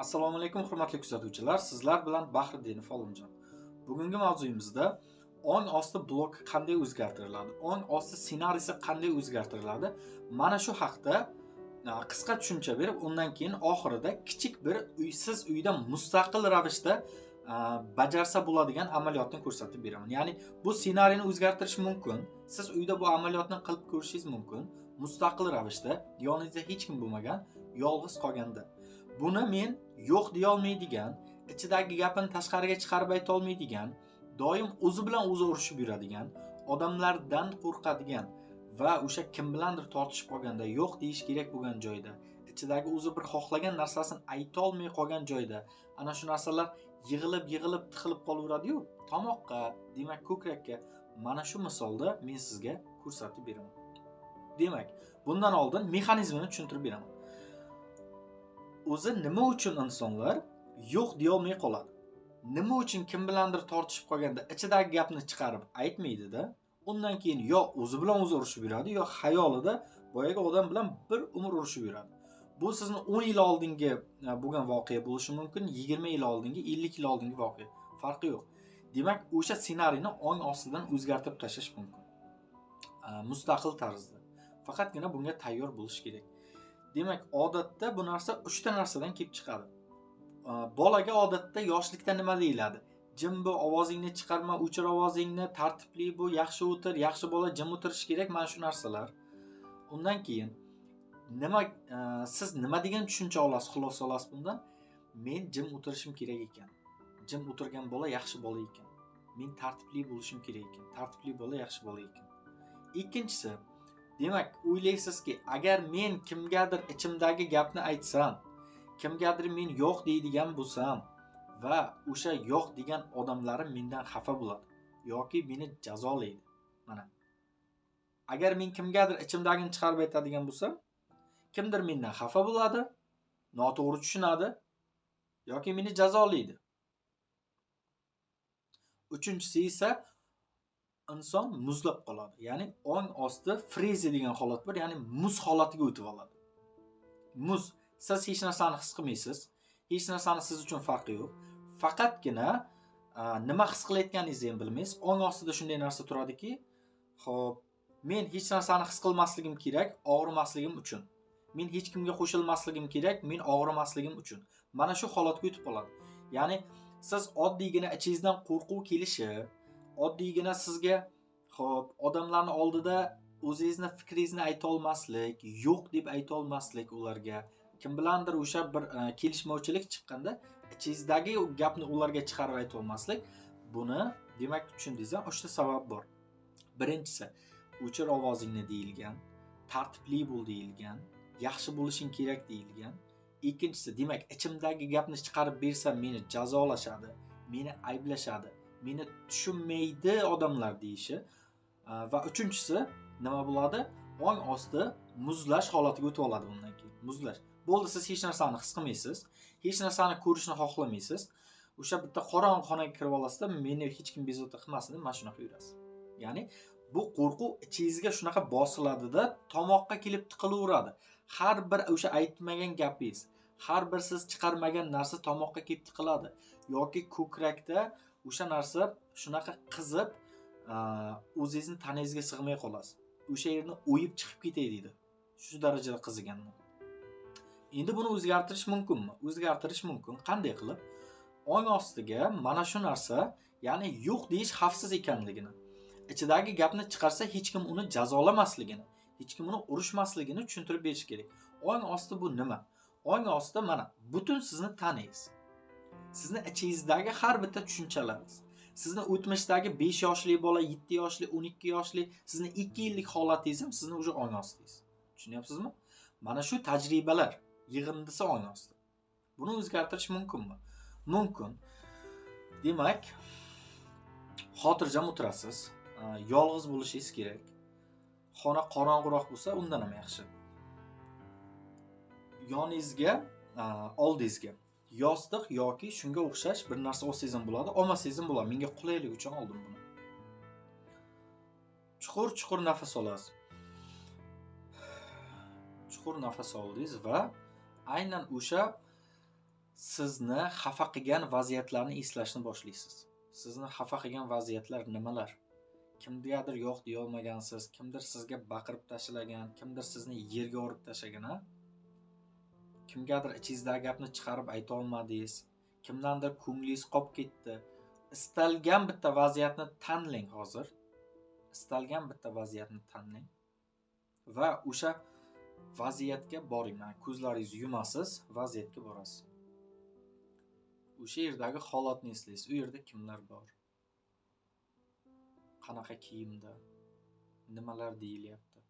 Assalomu alaykum hurmatli kuzatuvchilar, sizlar bilan Bahriddinov Olimjon. Bugungi mavzuyimizda ong osti bloki qanday o'zgartiriladi, ong osti ssenariysi qanday o'zgartiriladi, mana shu haqda qisqa tushuncha berib, undan keyin oxirida kichik bir uysiz uyda mustaqil ravishda bajarsa bo'ladigan amaliyotni ko'rsatib beraman. Ya'ni bu ssenariyni o'zgartirish mumkin. Siz uyda bu amaliyotni qilib ko'rishingiz mumkin, mustaqil ravishda, yoningizda hech kim bo'lmagan, yolg'iz qolganda. Buni men yo'q deya olmaydigan, ichidagi gapini tashqariga chiqarib ayta olmaydigan, doim o'zi bilan o'zi urushib yuradigan, odamlardan qo'rqadigan va o'sha kim bilandir tortishib qolganda yo'q deyish kerak bo'lgan joyda, ichidagi o'zi bir xohlagan narsasini ayta olmay qolgan joyda, ana shu narsalar yig'ilib tiqilib qolaveradi-yu, tomoqqa, demak ko'krakka. Mana shu misolda men sizga ko'rsatib beraman. Demak, bundan oldin mexanizmini tushuntirib beraman. O'zi nima uchun insonlar yo'q deya olmay qoladi? Nima uchun kim bilandir tortishib qolganda ichidagi gapni chiqarib aytmaydi-da, undan keyin yo o'zi bilan o'zi urushib yuradi, yo xayolida boyagi odam bilan bir umr urushib yuradi. Bu sizni 10 yil oldingi bo'lgan voqea bo'lishi mumkin, 20 yil oldingi, 50 yil oldingi voqea, farqi yo'q. Demak, o'sha ssenariyni ong ostidan o'zgartirib tashlash mumkin. Mustaqil tarzda. Faqatgina bunga tayyor bo'lish kerak. Demak, odatda bu narsa 3 ta narsadan kelib chiqadi. Bolaga odatda yoshlikda nima deyiladi? Jim bu, ovozingni chiqarma, o'chir ovozingni, tartibli bu, yaxshi o'tir, yaxshi bola jim o'tirish kerak, mana shu narsalar. Undan keyin nima siz nima degan tushuncha olasiz, xulosa olasiz bundan? Men jim o'tirishim kerak ekan. Jim o'tirgan bola yaxshi bola ekan. Men tartibli bo'lishim kerak ekan. Tartibli bola yaxshi bola ekan. Ikkinchisi, demak, o'ylaysizki, agar men kimgadir ichimdagi gapni aytsam, kimgadir men yo'q deydigan bo'lsam va o'sha yo'q degan odamlarim mendan xafa bo'ladi yoki meni jazolaydi. Mana. Agar men kimgadir ichimdagini chiqarib aytadigan bo'lsam, kimdir mendan xafa bo'ladi, noto'g'ri tushunadi yoki meni jazolaydi. Uchinchisi esa inson muzlab qoladi. Ya'ni ong osti frize degan holat bor, ya'ni muz holatiga o'tib oladi. Muz, siz hech narsani his qilmaysiz, hech narsani siz uchun farqi yo'q. Faqatgina nima his qilayotganingizni ham bilmaysiz. Ong ostida shunday narsa turadiki, xo'p, men hech narsani his qilmasligim kerak, og'rimasligim uchun. Men hech kimga qo'shilmasligim kerak, men og'rimasligim uchun. Mana shu holatga o'tib qoladi. Ya'ni siz oddiygina ichingizdan qo'rquv kelishi, oddiygina sizga xo'p, odamlarning oldida o'zingizni fikringizni ayta olmaslik, yo'q deb ayta olmaslik ularga, kim bilandir o'sha bir kelishmovchilik chiqqanda ichingizdagi gapni ularga chiqarib ayta olmaslik, buni demak tushundingiz, 3 ta sabab bor. Birinchisi, o'chir ovozingni deyilgan, tartibli bo'l deyilgan, yaxshi bo'lishing kerak deyilgan. Ikkinchisi, demak, ichimdagi gapni chiqarib bersam meni jazolashadi, meni ayblashadi, meni tushunmaydi odamlar deyishi. Va uchinchisi nima bo'ladi? Ong osti muzlash holatiga o'tib oladi bundan keyin. Muzlash. Bo'ldi, siz hech narsani his qilmaysiz, hech narsani ko'rishni xohlamaysiz. O'sha bitta qorong'i xonaga kirib olasizda, meni hech kim bezovta qilmasin deb mana shunaqa yurasiz. Ya'ni bu qo'rquv ichingizga shunaqa bosiladida, tomoqqa kelib tiqilaveradi. Har bir o'sha aytmagan gapingiz, har bir siz chiqarmagan narsa tomoqqa kelib tiqiladi yoki ko'krakda o'sha narsa shunaqa qizib, o'zingizni tanangizga sig'may qolasiz. O'sha yerni o'yib chiqib ketay deydi. Shu darajada qiziganni. Endi buni o'zgartirish mumkinmi? O'zgartirish mumkin. Qanday qilib? Ong ostiga mana shu narsa, ya'ni yo'q deyish xavfsiz ekanligini, ichidagi gapni chiqarsa hech kim uni jazolamasligini, hech kim uni urushmasligini tushuntirib berish kerak. Ong osti bu nima? Ong osti mana butun sizni tanangiz. Sizni ichingizdagi har bitta tushunchalaringiz, sizni o'tmishdagi 5 yoshli bola, 7 yoshli, 12 yoshli, sizni 2 yillik holatingiz ham sizni o'sha ong ostingiz. Tushunyapsizmi? Mana shu tajribalar yig'indisi ong osti. Buni o'zgartirish mumkinmi? Mumkin. Demak, xotirjam o'tirasiz, yolg'iz bo'lishingiz kerak. Xona qorong'uroq bo'lsa, undan ham yaxshi. Yoningizga, oldingizga yostiq yoki shunga o'xshash bir narsa olsangiz ham bo'ladi, olmasangiz ham bo'ladi. Menga qulaylik uchun oldim buni. Chuqur-chuqur nafas olasiz. Chuqur nafas oldingiz va aynan o'sha Sizni xafa qilgan vaziyatlarni eslashni boshlaysiz. Sizni xafa qilgan vaziyatlar nimalar? Kimgadir yo'q deya olmagansiz, kimdir sizga baqirib tashlagan, kimdir sizni yerga urib tashlagan, ha? Kimgadir ichingizdagi gapni chiqarib ayta olmadingiz, kimdandir ko'nglingiz qolib ketdi. Istalgan bitta vaziyatni tanlang hozir. Istalgan bitta vaziyatni tanlang va o'sha vaziyatga boring. Mana ko'zlaringizni yumasiz, vaziyatga borasiz. O'sha yerdagi holatni eslaysiz. U yerda kimlar bor? Qanaqa kiyimda? Nimalar deyilyapti?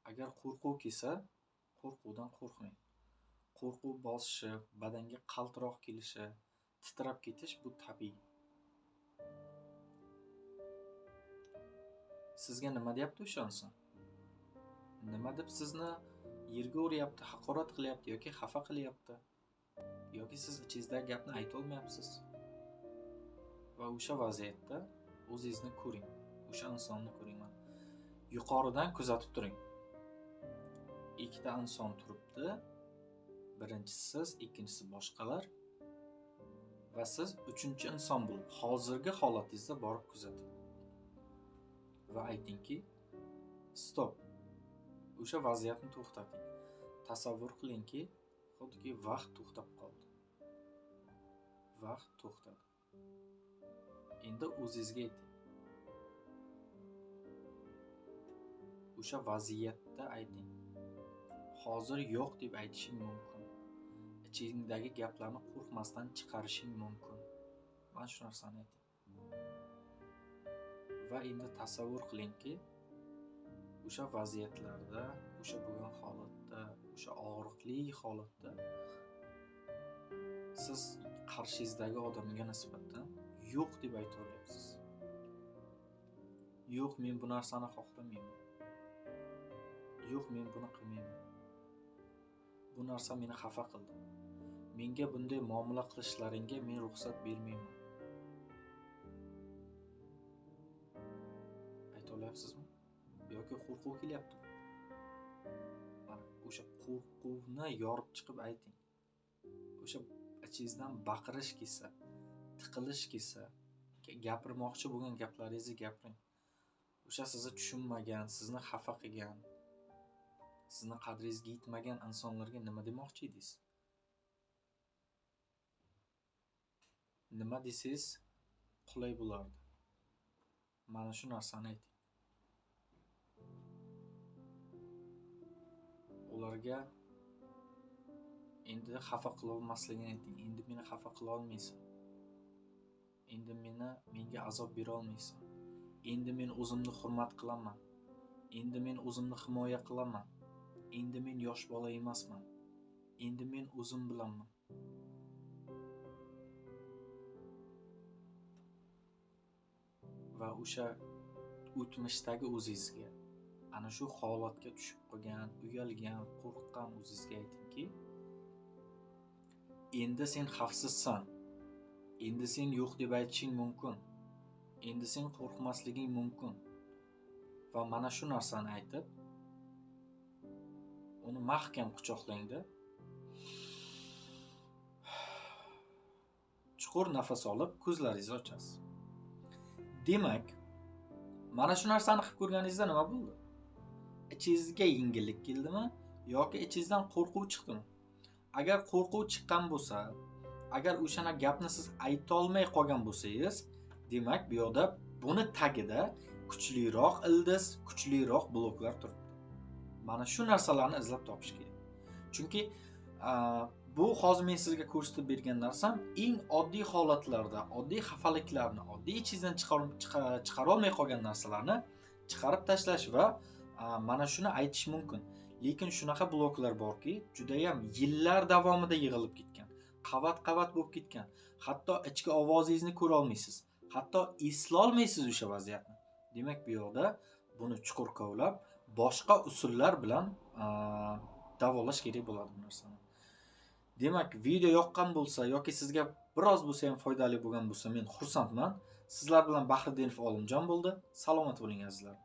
Agar qo'rquv kelsa, qo'rquvdan qo'rqmang. Qo'rquv bosishi, badanga qaltiroq kelishi, titrab ketish bu tabiiy. Sizga nima deyapti o'sha inson? Nima deb sizni yerga uryapti, haqorat qilyapti yoki xafa qilyapti? Yoki siz ichingizdagi gapni ayta olmayapsiz. Va o'sha vaziyatda o'zingizni ko'ring, o'sha insonni ko'ring. Yuqoridan kuzatib turing. Ikkita inson turibdi. Birinchisi siz, ikkinchisi boshqalar. Va siz uchinchi inson bo'lib hozirgi holatingizda borib kuzating. Va aytingki, stop. O'sha vaziyatni to'xtating. Tasavvur qilingki, xuddiki vaqt to'xtab qoldi. Vaqt to'xtadi. Endi o'zingizga ayting. O'sha vaziyatda ayting. Hozir yo'q deb aytishing mumkin. Ichingdagi gaplarni qo'rqmasdan chiqarishing mumkin. Mana shu narsani ayting. Va endi tasavvur qilingki, o'sha vaziyatlarda, o'sha bo'lgan holatda, o'sha og'riqli holatda siz qarshingizdagi odamga nisbatan yo'q deb ayta olyapsiz. Yo'q, men bu narsani xohlamayman. Yo'q, men buni qilmayman. Bu narsa meni xafa qildi. Menga bunday muomala qilishlaringga men ruxsat bermayman. Ayta olyapsizmi? Yoki qo'rquv kelyaptimi? Mana o'sha qo'rquvni yorib chiqib ayting. O'sha ichingizdan baqirish kelsa, tiqilish kelsa, gapirmoqchi bo'lgan gaplaringizni gapiring. O'sha sizni tushunmagan, sizni xafa qilgan, sizni qadringizga yetmagan insonlarga nima demoqchi edingiz? Nima desangiz qulay bo'lardi. Mana shu narsani ayting. Ularga endi xafa qila olmasligini ayting. Endi meni xafa qila olmaysan. Endi menga azob bera olmaysan. Endi men o'zimni hurmat qilaman. Endi men o'zimni himoya qilaman. Endi men yosh bola emasman. Endi men o'zim bilaman. Va o'sha o'tmishdagi o'zingizga, ana shu holatga tushib qolgan, uyalgan, qo'rqqan o'zingizga aytingki, endi sen xavfsizsan. Endi sen yo'q deb aytishing mumkin. Endi sen qo'rqmasliging mumkin. Va mana shu narsani aytib, uni mahkam quchoqlangda, chuqur nafas olib, ko'zlaringizni ochasiz. Demak, mana shu narsani qilib ko'rganingizda nima bo'ldi? Ichingizga yengillik keldimi yoki ichingizdan qo'rquv chiqdimi? Agar qo'rquv chiqqan bo'lsa, agar o'shana gapni siz ayta olmay qolgan bo'lsangiz, demak bu yoqda buni tagida kuchliroq ildiz, kuchliroq bloklar turibdi. Mana shu narsalarni izlab topish kerak. Chunki bu hozir men sizga ko'rsatib bergan narsam eng oddiy holatlarda, oddiy xafaliklarni, oddiy ichingizdan chiqara olmay qolgan narsalarni chiqarib tashlash va mana shuni aytish mumkin. Lekin shunaqa bloklar borki, juda ham yillar davomida yig'ilib ketgan, qavat-qavat bo'lib ketgan. Hatto ichki ovozingizni ko'ra olmaysiz, hatto eslolmaysiz o'sha vaziyatni. Demak, bu yoqda buni chuqur kovlab, boshqa usullar bilan davolash kerak bo'ladi bu narsani. Demak, video yoqqan bo'lsa yoki sizga biroz bo'lsa ham foydali bo'lgan bo'lsa, men xursandman. Sizlar bilan Bahriddinov Olimjon bo'ldi. Salomat bo'ling azizlar.